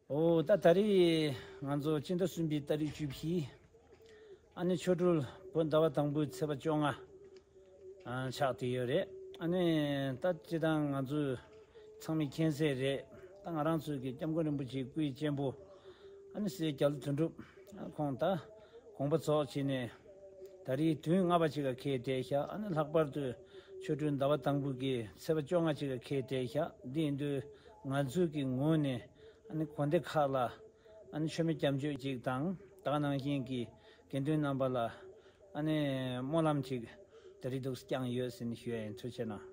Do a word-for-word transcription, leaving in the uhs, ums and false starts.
ཨོ་ད་ད་རེས་ང་ཚོ་སྤྱི་ཟླ་གསུམ་པའི་ཏ་རིག་བཅུ་བཞི། ཨ་ནི་ཆོ་འཕྲུལ་བོད་ཟླ་བ་དང་པོའི་ཚེས་པ་བཅོ་ལྔ། ཨ་ཆགས་བསྡད་ཡོད་རེད། ཨ་ནི་ད་སྤྱིར་བཏང་ང་ཚོས་ཚང་མས་མཁྱེན་གསལ་རེད། ད་ང་རང་ཚོའི་གི་སྐྱབས་མགོན་རིན་པོ་ཆེའི་སྐུའི་གཅེན་པོ་ཨ་ནི་སྲས་རྒྱ་ལོ་དོན་གྲུབ་ཁོང་ད་དགོངས་པ་རྫོགས་བྱས་ནས་ད་རེས་དུས་ལྔ་པ་ཅིག་ག་འཁེལ་བསྡད་ཤག་ཨ་ནི་ལྷག་པར་དུ་ཆོ་འཕྲུལ་ཟླ་བ་དང་པོ་གི་ཚེས་པ་བཅོ་ལྔ་ཅིག་ག་འཁེལ་བསྡད་ཤག་འདི་ཡིན་དུས་ང་ཚོའི་གི་ངོས་ནས་ཨ་ནི་དགོན་སྡེ་ཁག་ལ་ཨ་ནི་མཆོད་མེ་སྐྱབས་འཇུག་ཅིག་དང་ད་ག་ནང་བཞིན་གྱི་དགེ་འདུན་རྣམ་པ་ལ་ཨ་ནི་སྨོན་ལམ་ཅིག་ད་རེས་འདུག་བསྐྱངས་ཡོད་ཟེར་ནས་ཞུ་ཡ་ཡིན། ཐུགས་རྗེ་གནང་།